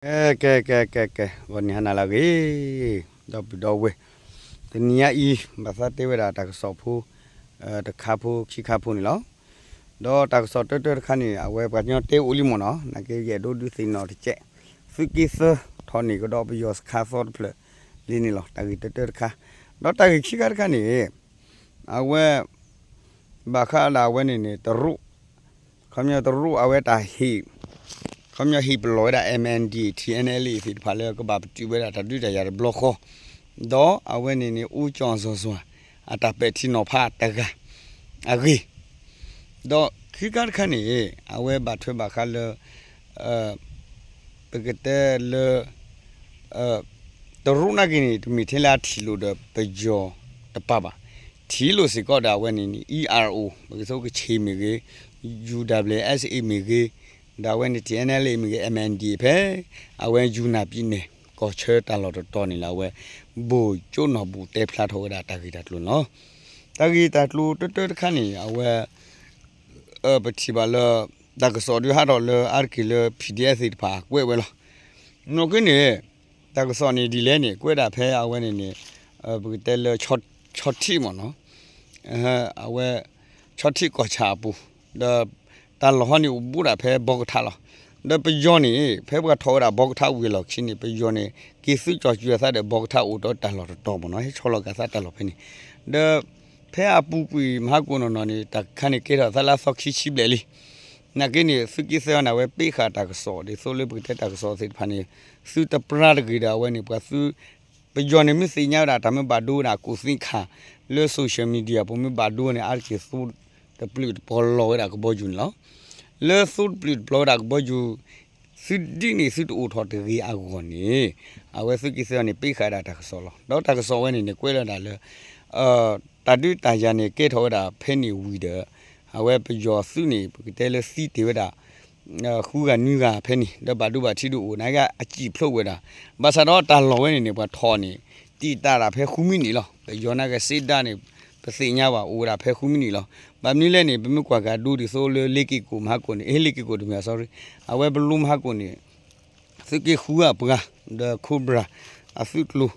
ကဲ ကဲ ကဲ ကဲ ကဲ ဂီၤနံၤဟါနၤလၢအဂ့ၤ ဒီပုၢ်ဒီဝဲၢ်, တနံၤညါအံၤ ဘၣ်သးတဲဝဲဒၣ်တၢ်ကစီၣ်ဖိ တခါဖိခံခါဖိန့ၣ်လီၤ. ဒီးတၢ်ကစီၣ်တၢတၢတခါန့ၣ် အဝဲပှၤကညီတဲအိၣ်လံမ့ၢ်နီၤ, နာ်က့ယအဲၣ်ဒိးဒုးသ့ၣ်နီၣ်တကဲး, သုးက့သၢထီၣ်န့ၢ်ကဒီးပယီၤစခါသီတဖျၢၣ်လံန့ၣ်လီၤ. တၢ်ဂ့ၢ်တၢတၢတခါ, ဒီးတၢ်ဂ့ၢ်ခံခါတခါန့ၣ် အဝဲ ဘၣ်ဃးဒၣ်အဝဲန့ၣ်န့ၣ် တရူး, ခီပညီတရူးအဝဲတၢ်ဟ့ၣ်, ခီပညီဟ့ၣ်ပလီၢ်ဝဲဒၣ် MNDAA TNLA သ့ၣ်တဖၣ်လၢကဘၣ်ပတုာ်ဝဲဒၣ်တၢ်ဒုးတၢ်ယၤတဘျီဃီ, ဒီးအဝဲန့ၣ်န့ၣ် ဦးကျော်ဇော်စွာ အတၢ်ပဲာ်ထံနီၤဖးတဂၤအဂ့ၢ်, ဒီးခံခါတခါန့ၣ် အဝဲဘၣ်ထွဲဘၣ်ဃးလၢ ပကတဲလၢ တရူးနာ်က့န့ၣ် တမ့ၢ်ထဲလၢအထံၣ်လိာ်ဒီးပယီၤတပၤဘၣ်. ထံၣ်လိာ်စ့ၢ်ကီးဒီးအဝဲန့ၣ်န့ၣ် ERO ပကသိကဆ့ၣ်မ့ၢ်ဂ့ၤ, UWSA မ့ၢ်ဂ့ၤ, ဒီးအဝဲန့ၣ် TNLA မ့ၢ်ဂ့ၤ, MNDAA ဖဲ အဝဲယူနၢ်ပံနဲၣ် ကီၢ်ဆၢတၢ်လီၢ်တတီၤန့ၣ်လီၤ. အဝဲ ဘိၣ်ကၠိနီၢ်ဘူၣ်တဲဖျါထီၣ်ဝဲဒၣ်တၢ်ဂ့ၢ်တၢ်ကျိၤန့ၣ်လီၤ. တၢ်ဂ့ၢ်တၢ်ကျိၤတၢတၢတခါန့ၣ် အဝဲ ပထံၣ်ဘၣ်လၢ တၢ်ကစီၣ်ဒုးဟးထီၣ်လၢအါတက့ၢ်လၢ PDF သ့ၣ်တဖၣ်ကွဲးဝဲလီၤ. နီၢ်က့န့ၣ် တၢ်ကစီၣ်န့ၣ်ဒ်လဲၣ်န့ၣ် ကွဲးဒၣ်ဖဲအဝဲန့ၣ်န့ၣ် ပကတဲလၢ ဆီထံးမ့ၢ်နီၤ, အဝဲ ဆီထံးကီၢ်ဆၣ်အပူၤ, ဒီးတၢ်လီၢ်ဟီန့ၣ်အိၣ်ဘူးဒၣ်ဖဲဘီကထးလီၤ. ဒီးပယီၤန့ၣ် ဖဲပှၤထီၣ်ဝဲဒၣ်ဘီကထးဝံၤအလီၢ်ခံန့ၣ် ပယီၤန့ၣ် က့ၤသုးကၠီၤကွံာ်အသးဒီးဘီကထးအိၣ်ဒီးတၢ်လီၢ်တတီၤမ့ၢ်နီၤ, ဟဲဆီလီၤက့ၤအသးတၢ်လီၢ်ဖဲန့ၣ်, ဒီး ဖဲအပူၤကွံာ်မဟါကိၣ်နီၢ်နီၢ်န့ၣ် တၢ်ခါန့ၣ်ကဲထီၣ်သးလၢအသီခံဆံဘျဲၣ်လံ. နာ်က့န့ၣ် သုးက့သၢအံၤန့ၣ် အဝဲပ့းဃာ်တၢ်ကစီၣ် ဒ်သိးလၢပကတဲတၢ်ကစီၣ်သ့ၣ်တဖၣ်န့ၣ် သုတပြါတဂ့ၤဒီးအဝဲန့ၣ် ပှၤသုး ပယီၤန့ၣ် မ့ၢ်သ့ၣ်ညါဝဲဒၣ်တၢ်မ့ၢ်ဘၣ်ဒိဝဲဒၣ်ကိၣ်သံခၣ် လၢ social media ပူၤမ့ၢ်ဘၣ်ဒိန့ၣ် အါတက့ၢ်သုးတပျုာ်တပျီၤလီၤဝဲဒၣ်ကဘီယူၤန့ၣ်လီၤ. လၢသုးတပျုာ်တပျီၤဝဲဒၣ်ကဘီယူၤ သုးဒ်န့ၣ်သုတအိၣ်ထီၣ်တဂ့ၤအဂီၢ်န့ၣ် အဝဲသုးက့သၢအံၤန့ၣ် ပ့းဃာ်ဒၣ်တၢ်ကစီၣ်လီၤ. ဒီးတၢ်ကစီၣ်ဝဲန့ၣ်န့ၣ် ကွဲးလီၤဒၣ်လၢ တၢ်ဒုးတၢ်ယၤန့ၣ် ကဲထီၣ်ဝဲဒၣ်ဖဲန့ၣ်ဝံၤဒီး အဝဲပယီၤသုးန့ၣ် ပကတဲလၢသံတ့ၢ်ဝဲဒၣ် ဃုဂၤနွံဂၤဖဲန့ၣ် ဒီးဘၣ်ဒိဘၣ်ထံးဒုးအိၣ် နာ်က့အစံၣ်ဖျိးဝဲဒၣ်, ဘၣ်ဆၣ်ဒီးတၢ်လီၢ်ဝဲန့ၣ်န့ၣ် ပှၤထီၣ်န့ၣ် တံာ်တာ်ဒၣ်ဖဲဃုမံးနံးလီၤ. ပယီၤနာ်က့စ့ဒၣ်န့ၣ် ပသ့ၣ်ညါဘၣ်အိၣ်ဝဲဒၣ်ဖဲဃုမံးနံးလီၤ. ဘၣ်မနုၤလဲၣ်န့ၣ် ပမ့ၢ်ကွၢ်က့ၤဒိဒ်သိးလၢလ့က့ၢ်ကိၣ်မဟါကိၣ်န့ၣ် ဟ့ လ့က့ၢ်ကိၣ်တမ့ၢ် sorry အဝဲပလူမဟါကိၣ်န့ၣ် သုးက့ဃုအပှၤ ဒီး Cobra အသုးကျိၤ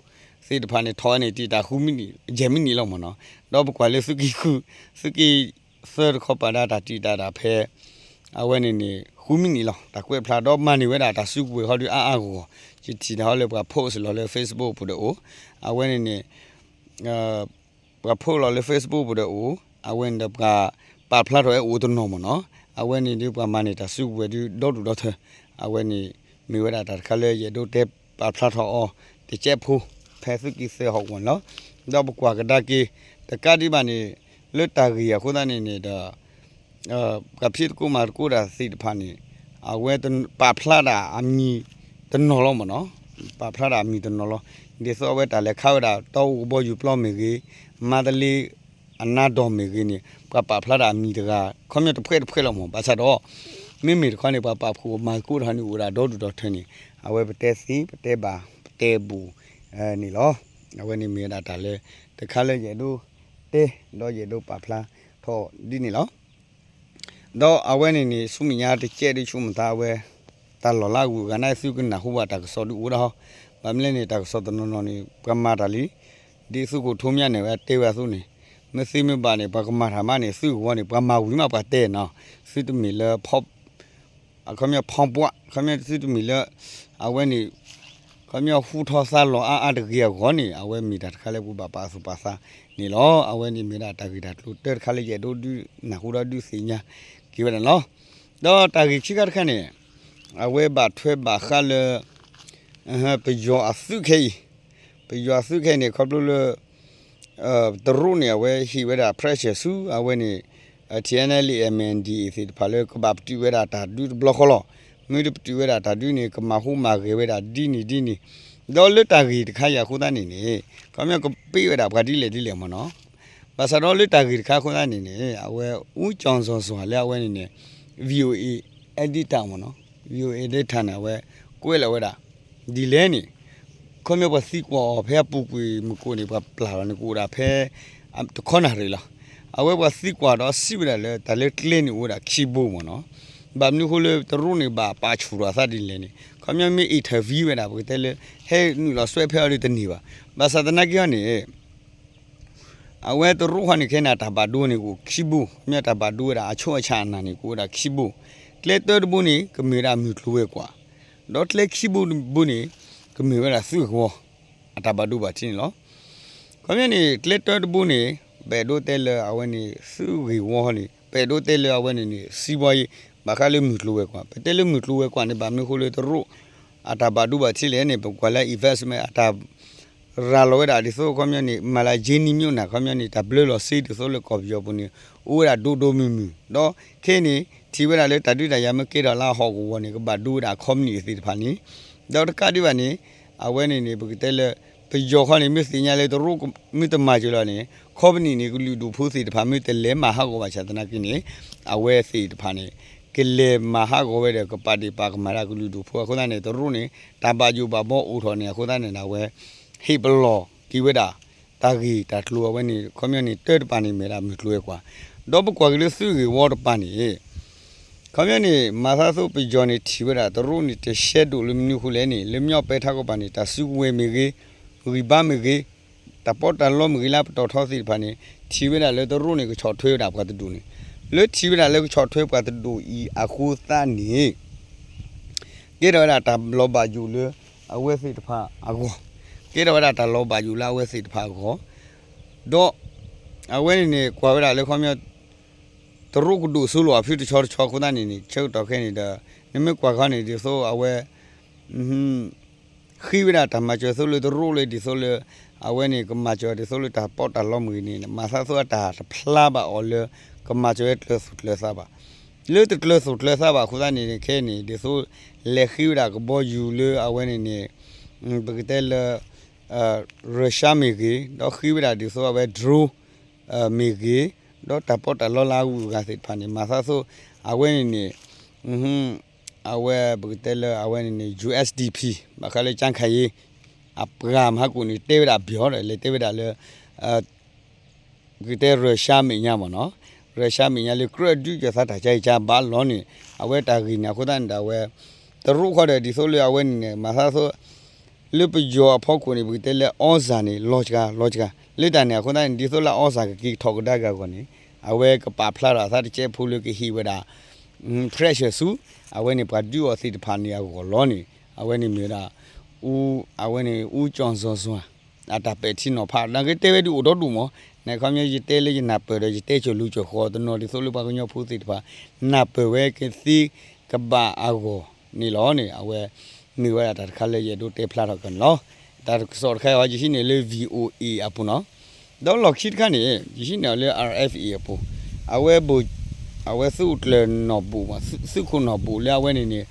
သ့ၣ်တဖၣ်န့ၣ် ထီၣ်ဝဲန့ၣ် တံာ်တာ်ဃုမံးနံး ယဲၢ်မံးနံးလီၤမ့ၢ်နီၤ. ဒီးပကွၢ်လၢသုးက့ဃု သုးက့သၢတခီပၤဒၣ်တၢ်တံာ်တာ်ဒၣ်ဖဲ အဝဲန့ၣ်န့ၣ် ဃုမံးနံးလီၤ. တၢ်ကွဲးဖျါဒီးမၤန့ၢ်ဝဲဒၣ်တၢ်စုကဝဲၤဟီဒုးအါအါဂီၢ်ဂီၢ် ယထံၣ်တၢ်ဟီလၢပှၤ post လီၤလၢ Facebook ပူၤဒီးအိၣ် အဝဲန့ၣ်န့ၣ် ပှၤ post လီၤလၢ Facebook ပူၤဒီးအိၣ် အဝဲန့ၣ်ဒီးပှၤပာ်ဖျါထီၣ်ဝဲအိၣ်တနီၤမ့ၢ်နီၤ. အဝဲန့ၣ်ဒုးပှၤမၤန့ၢ်တၢ်စုကဝဲၤဒုးဒီဒူၣ်ဒီထၢ အဝဲန့ၣ် မ့ၢ်ဝဲဒၣ်တၢ်တခါလၢယအဲၣ်ဒိးတဲပာ်ဖျါထီၣ်အီၤ တကဲးဖိ ဖဲသုးက့သၢဟီၣ်ကဝီၤန့ၣ်လီၤ. ဒီးပကွၢ်ကဒါက့ၤ တကးဒံးဘၣ်န့ၣ် လၢတၢ်ဂ့ၢ်အဃိသတးန့ၣ်န့ၣ်ဒီး ပှၤဖံးသကိးမၤသကိးတၢ်သ့ၣ်တဖၣ်န့ၣ် အဝဲပာ်ဖျါဒၣ်အမံၤတနီၤလီၤမ့ၢ်နီၤ. ပာ်ဖျါဒၣ်အမံၤတနီၤလီၤ. ဒ်သိးအဝဲတၢ်လဲၤခးဝဲဒၣ် တီအူကဘီယူၤပျီမ့ၢ်ဂ့ၤ, မါတလ့အနါဒီၢ်မ့ၢ်ဂ့ၤန့ၣ် ပှၤပာ်ဖျါဒၣ်အမံၤတဂၤ ခီပညီတဖှဲတဖှဲလီၤမ့ၢ်. ဘၣ်ဆၣ်ဒီး မ့မ့ၢ်တခီန့ၣ် ပှၤပာ်ဖှိၣ်မၤသကိးတၢ်န့ၣ်အိၣ်ဝဲဒၣ်ဒီဒူၣ်ဒီထၢန့ၣ် အဝဲပတဲသ့ ပတဲဘၣ် ပတဲဘူးန့ၣ်လီၤ. အဝဲန့ၣ်မ့ၢ်ဝဲဒၣ်တၢ်လၢ တခါလၢယအဲၣ်ဒိးတဲ ဒီးယအဲၣ်ဒိးပာ်ဖျါထီၣ်ဒ်န့ၣ်လီၤ. ဒီးအဝဲန့ၣ်န့ၣ် ဆူမဲာ်ညါတကဲးဒုးဆူၣ်မသးအဝဲ တၢ်လီၢ်လၢအဂုၤအဂၤန့ၣ် သုကနၢ်ဟူဘၣ်တၢ်ကစီၣ်ဒုးအိၣ်ဒၣ်ဟီ. ဘၣ်မနုၤလဲၣ်န့ၣ် တၢ်ကစီၣ်တနီၤနီၤန့ၣ် ပှၤမၤတၢ်လံ ဒ်သုးခိၣ်ထူမၠါန့ၣ် ဝဲတဲဝဲအသိးန့ၣ် မ့ၢ်သ့မ့ၢ်ဘၣ်န့ၣ် ပှၤကမၤတၢ်မးန့ၣ် သုးကဝီၤန့ၣ် ပှၤမၤဝံၤမးပှၤတဲနီၤ. သုတမ့ၢ်လၢ အခီပညီဖီပှၢ် ခီပညီသုတမ့ၢ်လၢ အဝဲန့ၣ် ခီပညီဟူထီၣ်သါလီၤအါအါတဂ့ၤအဂီၢ်န့ၣ် အဝဲမ့ၢ်တၢ်တခါလၢပဘၣ်ပာ်သူၣ်ပာ်သးန့ၣ်လီၤ. အဝဲန့ၣ်မ့ၢ်ဝဲဒၣ်တၢ်ဂ့ၢ်တၢ်ကျိၤတၢတခါလၢယအဲၣ်ဒိးဒုးနၢ်ဟူဒီးဒုးသ့ၣ်ညါက့ၤဝဲဒၣ်န့ၣ်လီၤ. ဒီးတၢ်ဂ့ၢ်ခံခါတခါန့ၣ် အဝဲဘၣ်ထွဲဘၣ်ဃးလၢ ပယီၤအသုးခဲအံၤ ပယီၤအသုးခဲအံၤန့ၣ် ခီဖျိလၢ တရူးန့ၣ် အဝဲဟ့ၣ်ဝဲဒၣ် pressure ဆူ အဝဲန့ၣ် TNLA MNDAA သ့ၣ်တဖၣ်လၢကဘၣ်ပတုာ်ဝဲဒၣ်တၢ်ဒုးတဘျီဃီလီၤ. မ့ၢ်တပတုာ်ဝဲဒၣ်တၢ်ဒုးန့ၣ် ကမၤဟူးမၤဂဲၤဝဲဒၣ်ဒ်န့ၣ်ဒ်န့ၣ်, ဒီးလၢတၢ်ဂ့ၢ်တခါအံၤအဃိသတးန့ၣ်န့ၣ် ခီပညီကပ့ၢ်ဝဲဒၣ်ပှၤဒ်လဲၣ်ဒ်လဲၣ်မ့ၢ်နီၤ. ဘၣ်ဆၣ်ဒီးလၢတၢ်ဂ့ၢ်တခါအဃိသတးန့ၣ်န့ၣ် အဝဲ ဦးကျော်ဇော်စွာ လၢအဝဲန့ၣ်န့ၣ် VOA editor မ့ၢ်နီၤ, VOA editor န့ၣ် အဝဲကွဲးလီၤဝဲဒၣ် ဒ်လဲၣ်န့ၣ် ခီပညီပှၤသံကွၢ်အီၤဖဲအပူၤကွံာ်မုၢ်ကိၣ်န့ၣ် ပှၤပျၢ်လီၤန့ၣ် ကအိၣ်ဒၣ်ဖဲ တခီနၣ်ရံၣ်လီၤ. အဝဲပှၤသံကွၢ်ဒီးစံးဝဲဒၣ်လၢ တၢ်လၢကျဲန့ၣ်အိၣ်ဝဲဒၣ်ခံဘိမ့ၢ်နီၤ. ဘၣ်မနုၤအဃိလၢတရူးန့ၣ်ဘၣ်ပာ်ဆူၣ်ထီၣ်အသးဒ်လဲၣ်န့ၣ် ခီပညီမ့ၢ် interview ဝဲဒၣ် ပကတဲလၢ ဟဲနုာ်လီၤစွဲဖဲအီၤဒီးတန့ၢ်ဘၣ်. ဘၣ်ဆၣ်သနာ်က့အီၤန့ၣ် အဝဲတရူးဃီန့ၣ် ခဲန့ၣ် အတၢ်ဘၣ်ဒိန့ၣ် ကအိၣ်ခံဘိ, ခီပညီတၢ်ဘၣ်ဒိဝဲဒၣ် အဆိအဆၣ်အနၢ်န့ၣ် ကအိၣ်ဝဲဒၣ်ခံဘိ, ကျဲတၢတဘိန့ၣ် ကမ့ၢ်ဝဲဒၣ်မုၢ်ကျိၤဝဲၤကွာ်, ဒီးကျဲခံဘိတဘိန့ၣ် ကမ့ၢ်ဝဲဒၣ်သုးဂ့ၢ်ဝီ အတၢ်ဘၣ်ဒိဘၣ်ထံးန့ၣ်လီၤ. ခီပညီန့ၣ် ကျဲတၢတဘိန့ၣ် ပအဲၣ်ဒိးတဲလၢအဝဲန့ၣ် သုးဂ့ၢ်ဝီန့ၣ် ပအဲၣ်ဒိးတဲလၢအဝဲန့ၣ်န့ၣ် စံးဘီယ့ ဘၣ်ဃးလၢမုၢ်ကျိၤဝဲၤကွာ်, ပတဲလၢမုၢ်ကျိၤဝဲၤကွာ်န့ၣ် ဘၣ်မနုၤအဃိလၢတရူး အတၢ်ဘၣ်ဒိဘၣ်ထံးလဲၣ်န့ၣ် ပကွၢ်လၢ investment အတၢ် ရၤလီၤဝဲဒၣ်ဒ်သိး ခီပညီန့ၣ် မၤလၢက့နံၤမ့ၢ်နၤ ခီပညီန့ၣ် တၢ်ဘျၢလီၤစ့ဒ်သိးလၢကီၢ်ပယီၤပူၤန့ၣ် အိၣ်ဝဲဒၣ်ဒိၣ်ဒိၣ်မုၢ်မုၢ်, ဒီးခဲအံၤန့ၣ် ထံၣ်ဝဲဒၣ်လၢတၢ်ဒုးတၢ်ယၤမ့ၢ်ကဲထီၣ်လၢအဟီၣ်ကဝီၤန့ၣ် ကဘၣ်ဒိဝဲဒၣ် company သ့ၣ်တဖၣ်န့ၣ်, ဒီးတကးဒံးဘၣ်န့ၣ် အဝဲန့ၣ်န့ၣ် ပကတဲလၢ ပယီၤခီန့ၣ် မ့ၢ်သ့ၣ်ညါလၢတရူး မ့ၢ်တမၤစၢၤလီၤန့ၣ် company န့ၣ် ကလုာ်ဒူၣ်ဖိသ့ၣ်တဖၣ် မ့ၢ်တလဲၤမၤဟးဂီၤဘၣ်ဆၣ်သနာ်က့န့ၣ် အဝဲသ့ၣ်တဖၣ်န့ၣ် ကလဲၤမၤဟးဂီၤဝဲဒီး ကပာ်ဒ့ၣ်ပာ်ကမၣ်ဒၣ်ကလုာ်ဒူၣ်ဖိအဃိသတးန့ၣ် တရူးန့ၣ် တၢ်ဘၣ်ယိၣ်ဘၣ်ဘီအိၣ်ထီၣ်န့ၣ် အဃိသတးန့ၣ် အဝဲ ဟ့ၣ်ပလီၢ်က့ၤဝဲဒၣ် တၢ်ဂ့ၢ်တၢ်ကျိၤအဝဲန့ၣ် ခီပညီန့ၣ် တၢတပၤန့ၣ်မ့ၢ်ဒၣ်မုၢ်ကျိၤဝဲၤကွာ်, ဒီးပကွၢ်က့ၤလၢသုးဂ့ၢ်ဝီတပၤန့ၣ် ခီပညီန့ၣ် မၤသးသိးပယီၤန့ၣ်ထံၣ်ဝဲဒၣ် တရူးန့ၣ်တရှဲဒိၣ်လၢမနုၤအဃိလဲၣ်န့ၣ် လၢမညီပဲထါကီၢ်ပၤန့ၣ် တၢ်စုကဝဲၤမ့ၢ်ဂ့ၤ, ဂံၢ်ဘါမ့ၢ်ဂ့ၤ, တၢ်ပီးတၢ်လီမ့ၢ်ဂ့ၤလၢပတီၢ်ထီသ့ၣ်တဖၣ်န့ၣ် ထံၣ်ဝဲဒၣ်လၢတရူးန့ၣ် ကဆီၣ်ထွဲဝဲဒၣ်ပှၤတဒူၣ်န့ၣ်, လၢထံၣ်ဝဲဒၣ်လၢကဆီၣ်ထွဲပှၤတဒူၣ်အံၤအဃိသတးန့ၣ် ကဲထီၣ်ဝဲဒၣ်တၢ်လီၤဘၣ်ယိၣ်လၢအဝဲသ့ၣ်တဖၣ်အဂီၢ်, ကဲထီၣ်ဝဲဒၣ်တၢ်လီၤဘၣ်ယိၣ်လၢအဝဲသ့ၣ်တဖၣ်အဂီၢ်, ဒီး အဝဲန့ၣ်န့ၣ် ကွၢ်ဝဲဒၣ်လၢခီပညီ တရူးကဒိၣ်စိလိာ်အဖုတဆီတဆီအဃိသတးန့ၣ်န့ၣ် ဆၢကတီၢ်ခဲအံၤန့ၣ်ဒီး နမ့ၢ်ကွၢ်ခီန့ၣ် ဒ်သိးအဝဲ ဃ့ဝဲဒၣ်တၢ်မၤစၢၤသိးလၢတရူးလၢဒ်သိးလၢ အဝဲန့ၣ် ကမၤစၢၤဒ်သိးလၢတၢ်ပီးတၢ်လီမ့ၢ်ဂ့ၤန့ၣ် မၤသးသိးအတၢ်တဖျါဘၣ်အီၤလၢ ကမၤစၢၤဝဲကျၢၤသူၣ်ကျၢၤသးဘၣ်. လၢတကျၢၤသူၣ်ကျၢၤသးဘၣ်အဃိသတးန့ၣ် ခဲအံၤန့ၣ် ဒ်သိး လဲၤဃ့ဝဲဒၣ်ကဘီယူၤလၢအဝဲန့ၣ်န့ၣ် ပကတဲလၢ Russia မ့ၢ်ဂ့ၤ ဒီးဃ့ဝဲဒၣ်ဒ်သိးအဝဲ drone မ့ၢ်ဂ့ၤ ဒီးတၢ်ပီးတၢ်လီလၢအဂုၤအဂၤသ့ၣ်တဖၣ်န့ၣ် မၤသးသိး အဝဲန့ၣ်န့ၣ် အဝဲပကတဲလၢအဝဲန့ၣ်န့ၣ် ယူၢ်အ့းဒီးပံၤ ဘၣ်ဃးလၢကၠၣ်ခါယ့ အပှၤမဟါကိၣ်န့ၣ် တဲဝဲဒၣ်ပယီၤဒီး လဲၤတဲဝဲဒၣ်လၢ ပကတဲ Russia မဲာ်ညါမ့ၢ်နီၤ, Russia မဲာ်ညါလၢကြၢးဒုးကၢၤသးတၢ်ကၠါအံၤကၠါဘၣ်လီၤန့ၣ် အဝဲတၢ်ဂ့ၢ်န့ၣ်အဃိသတးန့ၣ်ဒီး အဝဲ တရူးဃီဒီး ဒ်သိးလၢအဝဲန့ၣ်န့ၣ် မၤသးသိး လၢပယီၤအဖီခိၣ်န့ၣ် ပကတဲလၢ အီစၣ်န့ၣ် လီၤစှၤ လီၤစှၤ လၢတၢ်န့ၣ်အဃိသတးန့ၣ် ဒ်သိးလၢအီစၣ်ကက့ၤကထီၣ်ကဒါက့ၤအဂီၢ်န့ၣ် အဝဲကပာ်ဖျါထီၣ်အသးတကဲးဖိလၢကဟ့ၣ်ဝဲဒၣ် pressure ဆူ အဝဲန့ၣ်ပှၤဒုးအီၤသ့ၣ်တဖၣ်န့ၣ်အဂီၢ်လီၤန့ၣ် အဝဲန့ၣ်မ့ၢ်ဝဲဒၣ် အူ အဝဲန့ၣ် အူကၠီၣ်စီၤစွၤ အတၢ်ပဲာ်ထံနီၤဖး နာ်က့တဲဝဲဒုးအိၣ်ဒီဒူၣ်မး န့ၣ်ခီပညီယတဲလၢယနၢ်ပၢၢ်ဒီး ယတဲကၠီၤလူၤကၠီၤဃီၤတနီၤဒ်သိးလၢပှၤကညီဖိသ့ၣ်တဖၣ် နၢ်ပၢၢ်ဝဲကသ့ကဘၣ်အဂီၢ်န့ၣ်လီၤန့ၣ် အဝဲ မ့ၢ်ဝဲဒၣ်တၢ်တခါလၢယအဲၣ်ဒိးတဲဖျါထီၣ်ကန့ၣ်လီၤ. တၢ်ကစီၣ်တခါအံၤ ယဟံးန့ၢ်လၢ VOA အပူၤနီၤ ဒီးလီၢ်ခံတခါန့ၣ် ယဟံးန့ၢ်အီၤလၢ RFA အပူၤ အဝဲ အဝဲသုးခိၣ်ကျၢၢ်နီၢ်ဘူၣ် သုးခိၣ်နီၢ်ဘူၣ်လၢအဝဲန့ၣ်န့ၣ်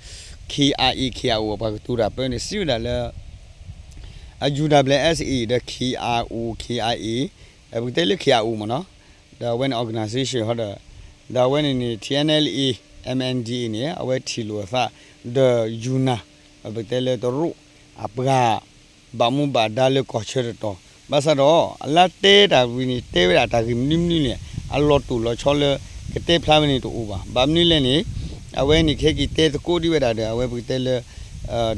KIA KIO အပှၤကတိၤတၢ်ပၢန့ၣ် စံးဝဲဒၣ်လၢ အ UWSA ဒီး KIO KIA ပကတဲလၢ KIO မ့ၢ်နီၤ ဒီးအဝဲန့ၣ် organization ဟီဒီး ဒီးအဝဲန့ၣ်န့ၣ် TNLA MNDAA န့ၣ် အဝဲထံၣ်လိာ်အသး ဒီး ယူနၤ ပကတဲလၢတရူး အပှၤ ဘၣ်မူဘၣ်ဒါလၢကီၢ်ဆၢတတီၤ ဘၣ်ဆၣ်ဒီး အလါတဲတၢ်ဝံၤန့ၣ် တဲဝဲဒၣ်တၢ်ဂ့ၢ်မနုၤမနုၤန့ၣ် အလီၤတိၢ်လီၤဆီလၢ ကတဲဖျါဝဲန့ၣ်တအိၣ်ဘၣ်. ဘၣ်မနုၤလဲၣ်န့ၣ် အဝဲန့ၣ်ခဲက့ၤတဲသကိးဒံးဝဲဒၣ်ဒီး အဝဲပကတဲလၢ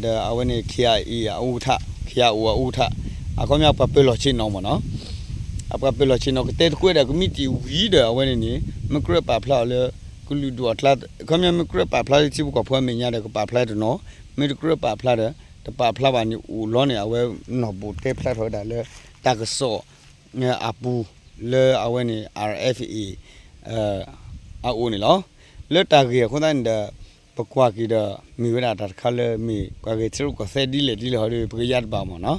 ဒီးအဝဲန့ၣ် KIA အ ဥက္ကဋ္ဌ KIO အ ဥက္ကဋ္ဌ အခီပညီ ပှၤပၢၤလီၢ်ဆ့ၣ်နီၤမ့ၢ်နီၤ အပှၤပၢၤလီၢ်ဆ့ၣ်နီၤ ကတဲသကိးဝဲဒၣ်ကမံးတံာ်ဝံၤဒီး အဝဲန့ၣ်န့ၣ် မ့ၢ်ကြၢးပာ်ဖျါအီၤလၢ ကလုာ်ဒူၣ်အကျါ အခီပညီ မ့ၢ်ကြၢးပာ်ဖျါလၢထံဖိကီၢ်ဖိအမဲာ်ညါဒီး ကပာ်ဖျါတနီၤ မ့ၢ်တကြၢးပာ်ဖျါဒီး တပာ်ဖျါဘၣ်န့ၣ်အိၣ်လီၤန့ၣ် အဝဲနီၢ်ဘူၣ်တဲဖျါထီၣ်ဝဲဒၣ်လၢ တၢ်ကစီၣ် အပူၤ လၢအဝဲန့ၣ် RFA အအိၣ်န့ၣ်လီၤ. လၢတၢ်ဂ့ၢ်အဃိသတးန့ၣ်ဒီး ပကွၢ်က့ၤဒီး မ့ၢ်ဝဲဒၣ်တၢ်တခါလၢမ့ၢ် ပှၤဂဲၤထံရူၢ်ကီၢ်သဲဒ်လဲၣ်ဒ်လဲၣ်ဟီဒီး ပကယါတဘၣ်မ့ၢ်နီၤ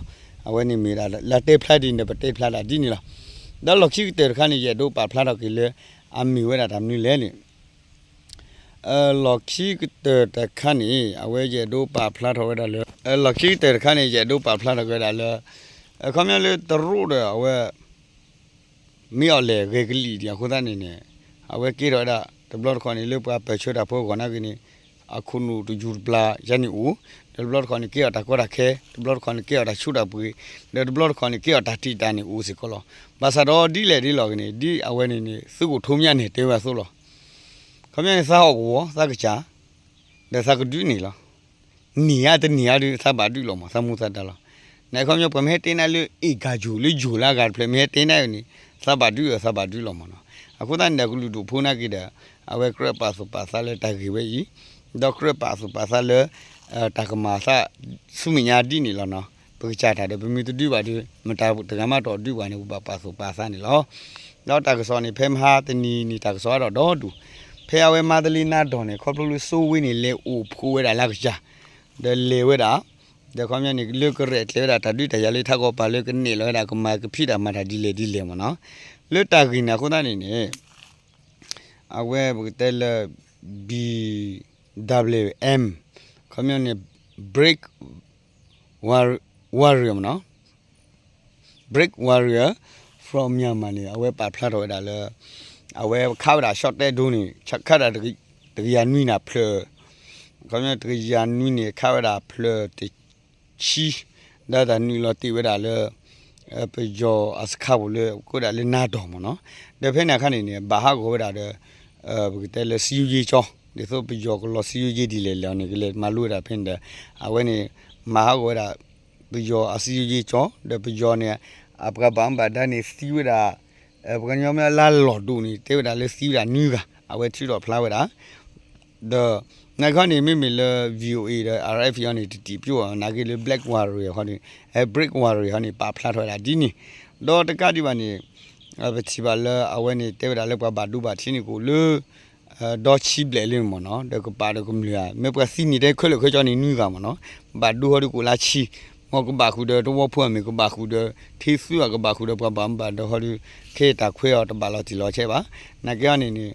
အဝဲန့ၣ်မ့ၢ်ဝဲဒၣ် လၢတဲဖျါဒ်န့ၣ်ဒီး ပတဲဖျါဒၣ်ဒ်န့ၣ်လီၤ. ဒီးလီၢ်ခံကတၢၢ်တခါန့ၣ် ယအဲၣ်ဒိးပာ်ဖျါထီၣ်က့ၤလၢ အမ့ၢ်ဝဲဒၣ်တၢ်မနုၤလဲၣ်န့ၣ် လီၢ်ခံကတၢၢ်တခါန့ၣ် အဝဲယအဲၣ်ဒိးပာ်ဖျါထီၣ်ဝဲဒၣ်လၢ လီၢ်ခံကတၢၢ်တခါန့ၣ် ယအဲၣ်ဒိးပာ်ဖျါထီၣ်က့ၤဝဲဒၣ်လၢ အခီပညီလၢတရူးဒီးအဝဲ မ့ၢ်အီၤလဲၣ်ဂဲၤကလံၣ်ဒံးအဃိသတးန့ၣ်န့ၣ် အဝဲကဲထီၣ်ဝဲဒၣ် တဘျီတခီၣ်န့ၣ် လၢပှၤပၢၢ်ဆၢတၢ်ဖိအဂီၢ်နာ်က့န့ၣ် အခိၣ်နူာ်တယူၤတပျၢ်ယါန့ၣ်အိၣ်, ဒီးတဘျီတခီၣ်န့ၣ် ကဲအီၤတၢ်ကီတၢ်ခဲ, တဘျီတခီၣ်န့ၣ် ကဲအီၤတၢ်ဆူးတၢ်ပှ့ၤ, ဒီးတဘျီတခီၣ်န့ၣ် ကဲအီၤတၢ်တံာ်တာ်န့ၣ်အိၣ်စ့ၢ်ကီးလီၤ. ဘၣ်ဆၣ်ဒီးဒ်လဲၣ်ဒ်လဲၣ်ဂ့ၤန့ၣ် ဒ်အဝဲန့ၣ်န့ၣ် သုးခိၣ်ထူမၠၣ်န့ၣ် တဲဝဲအသိးလီၤ. ခီပညီန့ၣ် သးဟီၣ်ကဝီၤ သးကစၢ် ဒီးသးကဒုးန့ၣ်လီၤ. နံၤဧါတနံၤဧါဒီး သးဘၣ်ဒုးလီၤမး သးမူသးဒါလီၤ. နခီပညီ ပှၤမ့ၢ်ဟဲတဲနၤလၢ အ့ၣ်ကၢ်ယိၤ လၢယိၤလၢအဂၤတဖျၢၣ် မ့ၢ်ဟဲတဲနၤန့ၣ် သးဘၣ်ဒုးအီၤ သးဘၣ်ဒုးလီၤမးနီၤ. အဃိသတးန့ၣ်ဒီး ကလုာ်ဒူၣ်ဖိနာ်က့ဒီး အဝဲကြၢးပာ်သူၣ်ပာ်သးလၢတၢ်ဂ့ၢ်ဝဲအံၤ, ဒီးကြၢးပာ်သူၣ်ပာ်သးလၢ တၢ်ကမၤအသးဆူမဲာ်ညါဒ်န့ၣ်လီၤနီၤ. ပကစၢ်တၢ်ဒီး ပမ့ၢ်တဒုးဘၣ်ဒီး မတၤတဂၤမးတအိၣ်ဒုးဘၣ်န့ၣ် ပဘၣ်ပာ်သူၣ်ပာ်သးန့ၣ်လီၤ. ဒီးတၢ်ကစီၣ်န့ၣ် ဖဲမဟါတနံၤန့ၣ် တၢ်ကစီၣ်အါထီၣ်ဒီဒူၣ်, ဖဲအဝဲမါတလ့နါဒီၢ်န့ၣ် ခီဖျိလၢစိဝ့န့ၣ် လဲၤအိၣ်ဖှိၣ်ဝဲဒၣ်လၢကစၢ်, ဒီးလဲၤဝဲဒၣ်, ဒီးခီပညီန့ၣ် လၢကရဲၣ်ကျဲၤဝဲဒၣ်တၢ်ဒုးတၢ်ယၤလၢထးကီၢ်ပၤလၢကနဲၣ်လီၤဝဲဒၣ် ကမၤကဖံးတၢ်မၤတၢ်ဒ်လဲၣ်ဒ်လဲၣ်မးနီၤ. လၢတၢ်ဂ့ၢ်န့ၣ်အဃိသတးန့ၣ်န့ၣ် အဝဲပကတဲလၢ B W M ခီပညီန့ၣ် Break Warrior မးနီၤ, Break Warrior from Myanmar န့ၣ် အဝဲပာ်ဖျါထီၣ်ဝဲဒၣ်လၢ အဝဲခးဝဲဒၣ် ရှီၣ်တဲဒိန့ၣ် ခးဒၣ် တကယၤနွံန့ၣ်ဖျၢၣ်, ခီပညီတကယၤနွံန့ၣ် ခးဝဲဒၣ်ဖျၢၣ်တဆံ, ဒီးတၢ်နုာ်လီၤတ့ၢ်ဝဲဒၣ်လၢ ပယီၤအစခါပူၤလၢ ကိးဒၣ်လၢနါဒီၢ်မးနီၤ. ဒီးဖဲန့ၣ်အခါန့ၣ်န့ၣ် ဘၣ်ဟးဂီၤဝဲဒၣ်ဒီး ပကတဲလၢစံယိယ့ကၠီ, ဒ်သိးပယီၤကလီၤစံယိယ့ဒ်လဲၣ်လဲၣ်န့ၣ် ကလဲၤမၤလိဝဲဒၣ်ဖဲန့ၣ်ဒီး အဝဲန့ၣ် မၤဟးဂီၤဝဲဒၣ် ပယီၤအစံယိယ့ကၠီ, ဒီးပယီၤန့ၣ် အပှၤဘၣ်မူဘၣ်ဒါန့ၣ်သံဝဲဒၣ် ပှၤကညီမ့ၢ်လါလီၢ်ဒိၣ်န့ၣ် တဲဝဲဒၣ်လၢသံဝဲဒၣ်နွံဂၤ အဝဲထုးထီၣ်ဖျါဝဲဒၣ် ဒီး နခီန့ၣ် မ့မ့ၢ်လၢ V O A ဒီး R F A အီၤန့ၣ် တတံာ်ပျိအီၤ နာ်က့လၢ Black Warrior ဟီန့ၣ် အဲ Break Warrior ဟီန့ၣ် ပာ်ဖျါထီၣ်ဝဲဒၣ်ဒ်န့ၣ်, ဒီးတကးဒံးဘၣ်န့ၣ် ပထံၣ်ဘၣ်လၢအဝဲန့ၣ် တဲဝဲဒၣ်လၢပှၤဘၣ်ဒိဘၣ်ထံးန့ၣ်ကအိၣ်လၢ ဒီဆံဘျဲၣ်လံမ့ၢ်နီၤ, ဒီးကပာ်ဒီးကမျၢၢ်ဧါ, မ့ၢ်ပှၤသံန့ၣ်တဲခဲလၢာ်ခဲဆ့န့ၣ်နွံဂၤမ့ၢ်နီၤ, ဘၣ်ဒိဟီဒီးကအိၣ်လၢဆံ, မ်ကဘၣ်ဃုာ်ဒီးတဝီဖိအမ့ၢ် ကဘၣ်ဃုာ်ဒီး ထံသူဧါ, ကဘၣ်ဃုာ်ဒီးပှၤဘၣ်မူဘၣ်ဒါဟီဒီး ခဲအံၤတၢ်ခွဲးအီၤတဘၣ်လီၤတံၢ်လီၤဆဲးဘၣ်. နာ်က့ဟီန့ၣ်န့ၣ်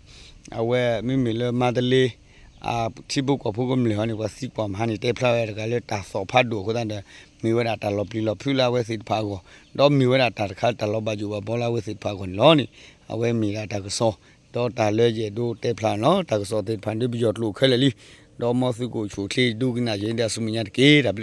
အဝဲမ့မ့ၢ်လၢမါတလ့ ထံဖိကီၢ်ဖိကမျၢၢ်ဟီန့ၣ် ပှၤသံကွၢ်မဟါန့ၣ် တဲဖျါဝဲတဂၤလၢတၢ်သီၣ်ဖးဒိၣ်အဃိသတးဒီး မ့ၢ်ဝဲဒၣ်တၢ်လီၤပျံၤလီၤဖုးလၢအဝဲသ့ၣ်တဖၣ်အဂီၢ်, ဒီးမ့ၢ်ဝဲဒၣ်တၢ်တခါတၢ်လီၤဘၣ်ယိၣ်ဘၣ်ဘီလၢအဝဲသ့ၣ်တဖၣ်အဂီၢ်န့ၣ်လီၤန့ၣ်, အဝဲမ့ၢ်ဒၣ်တၢ်ကစီၣ်, ဒီးတၢ်လၢယအဲၣ်ဒိးတဲဖျါန့ၣ်လီၤ. တၢ်ကစီၣ်သ့ၣ်တဖၣ်ဒ်ပယီၤကျိာ်ခဲလၢာ်လံ, ဒီးမ်သုကအိၣ်ဆူၣ်အိၣ်ချ့ဒိကနၣ်ယဲဒၣ်ဆူမဲာ်ညါတက့ၢ်. တၢ်ဘျုး